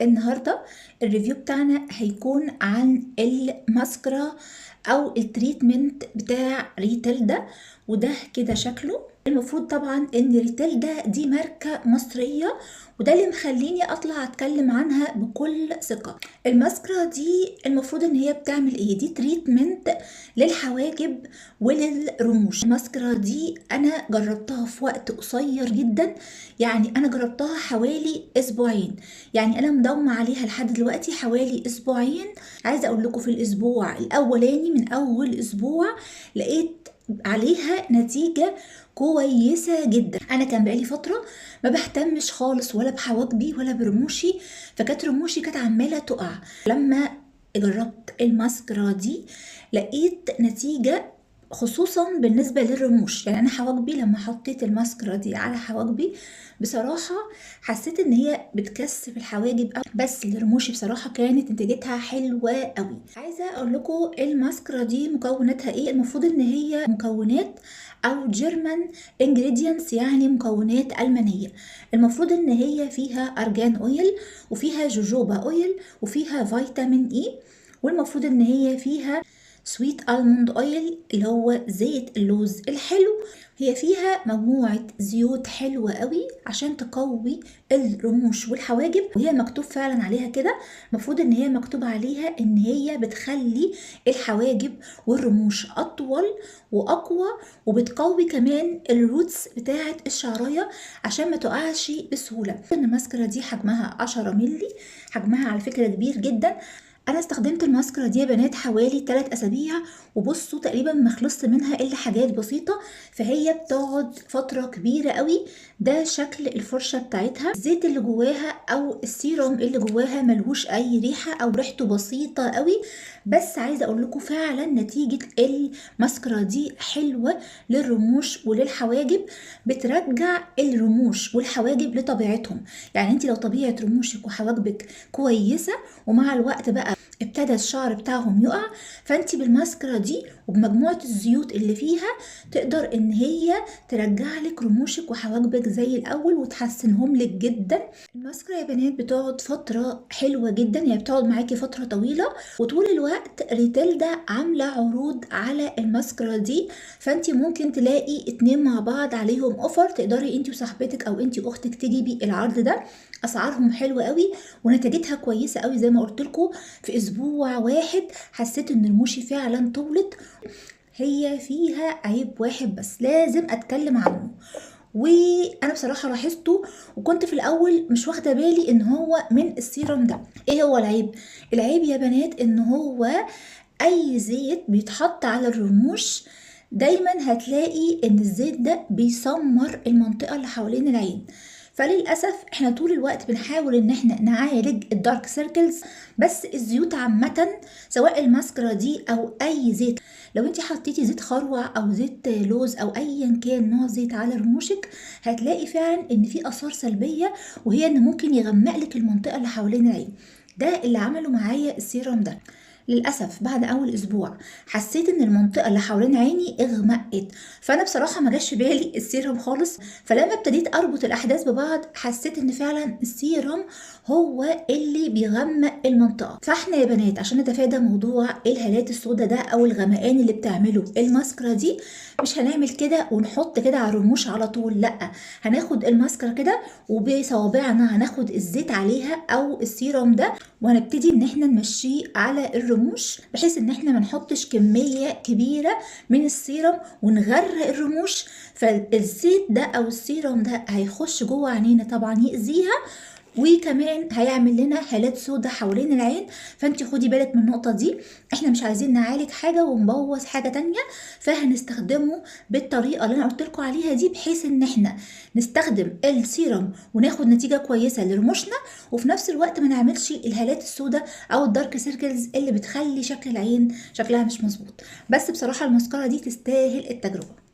النهاردة ال review بتاعنا هيكون عن الماسكرا او ال treatment بتاع ريتيلدا، وده كده شكله. المفروض طبعا ان ريتيلدا دي ماركة مصرية، وده اللي مخليني اطلع اتكلم عنها بكل ثقة. الماسكرا دي المفروض ان هي بتعمل ايه؟ دي treatment للحواجب وللرموش. الماسكرا دي انا جربتها في وقت قصير جدا، يعني انا جربتها حوالي اسبوعين، يعني انا مداومة عليها لحد دلوقتي حوالي اسبوعين. عايزة اقول لكم في الاسبوع الاولاني، من اول اسبوع لقيت عليها نتيجة كويسة جدا. انا كان بقالي فترة ما بهتمش خالص ولا بحواجبي ولا برموشي، فكانت رموشي كانت عمالة تقع. لما جربت الماسكرا دي لقيت نتيجة، خصوصا بالنسبة للرموش. يعني انا حواجبي لما حطيت الماسكرا دي على حواجبي بصراحة حسيت ان هي بتكثف الحواجب، بس الرموش بصراحة كانت نتيجتها حلوة قوي. عايزة اقول لكم الماسكرا دي مكوناتها ايه. المفروض ان هي مكونات او German ingredients، يعني مكونات المانية. المفروض ان هي فيها argan oil، وفيها jojoba oil، وفيها فيتامين E، والمفروض ان هي فيها sweet almond oil اللي هو زيت اللوز الحلو. هي فيها مجموعة زيوت حلوة قوي عشان تقوي الرموش والحواجب، وهي مكتوب فعلا عليها كده. المفروض ان هي مكتوب عليها ان هي بتخلي الحواجب والرموش اطول واقوى، وبتقوي كمان ال roots بتاعة الشعراية عشان ما تقعش بسهولة. الماسكرا دي حجمها 10 ملي، حجمها على فكرة كبير جدا. انا استخدمت الماسكرا دي يا بنات حوالي 3 اسابيع، وبصوا تقريبا ما خلصت منها الا حاجات بسيطة، فهي بتقعد فترة كبيرة قوي. ده شكل الفرشة بتاعتها. الزيت اللي جواها او السيروم اللي جواها ملهوش اي ريحه او ريحته بسيطة قوي، بس عايزه اقول لكم فعلا نتيجة الماسكرا دي حلوة للرموش وللحواجب، بترجع الرموش والحواجب لطبيعتهم. يعني انت لو طبيعة رموشك وحواجبك كويسة ومع الوقت بقى ابتدى الشعر بتاعهم يقع، فانت بالماسكرا دي وبمجموعة الزيوت اللي فيها تقدر ان هي ترجع لك رموشك وحواجبك زي الاول وتحسنهم لك جدا. الماسكرا يا بنات بتقعد فترة حلوة جدا، يعني بتقعد معاكي فترة طويلة، وطول الوقت ريتيلدا عاملة عروض على الماسكرا دي، فانت ممكن تلاقي 2 مع بعض عليهم offer، تقدري انت وصاحبتك او انت واختك تجيبي العرض ده. اسعارهم حلوة قوي ونتيجتها كويسة قوي. زي ما قلت لكم في اسبوع واحد حسيت ان رموشي فعلا طولت. هي فيها عيب واحد بس لازم اتكلم عنه، وانا بصراحة لاحظته وكنت في الاول مش واخده بالي ان هو من السيرم ده. ايه هو العيب؟ العيب يا بنات ان هو اي زيت بيتحط على الرموش دايما هتلاقي ان الزيت ده بيسمر المنطقة اللي حوالين العين. فللأسف احنا طول الوقت بنحاول ان احنا نعالج ال dark circles، بس الزيوت عامة سواء الماسكرا دي او اي زيت، لو انت حطيتي زيت خروع او زيت لوز او ايا كان نوع زيت على رموشك هتلاقي فعلا ان في اثار سلبية، وهي ان ممكن يغمق لك المنطقة اللي حوالين العين. ده اللي عمله معايا السيرم ده. للأسف بعد أول أسبوع حسيت إن المنطقة اللي حوالين عيني اغمقت، فأنا بصراحة ما جاش في بالي السيرم خالص. فلما ابتديت أربط الأحداث ببعض حسيت إن فعلا السيرم هو اللي بيغمق المنطقة. فاحنا يا بنات عشان نتفادى موضوع الهالات السوداء ده أو الغمقان اللي بتعمله الماسكرا دي، مش هنعمل كده ونحط كده على الرموش على طول، لأ، هناخد الماسكرا كده وبصوابعنا هناخد الزيت عليها أو السيرم ده، وهنبتدي إن احنا نمشيه على الرموش، بحيث ان احنا ما نحطش كمية كبيرة من السيرم ونغرق الرموش. فالزيت ده او السيرم ده هيخش جوه عينينا طبعا يأذيها، وكمان هيعمل لنا هالات سودة حوالين العين. فانت خدي بالك من النقطة دي، احنا مش عايزين نعالج حاجة ونبوظ حاجة تانية، فهنستخدمه بالطريقة اللي انا قلت لكم عليها دي، بحيث ان احنا نستخدم السيرم وناخد نتيجة كويسة لرموشنا، وفي نفس الوقت ما نعملش الهالات السوداء او ال dark circles اللي بتخلي شكل العين شكلها مش مظبوط. بس بصراحة الماسكارا دي تستاهل التجربة.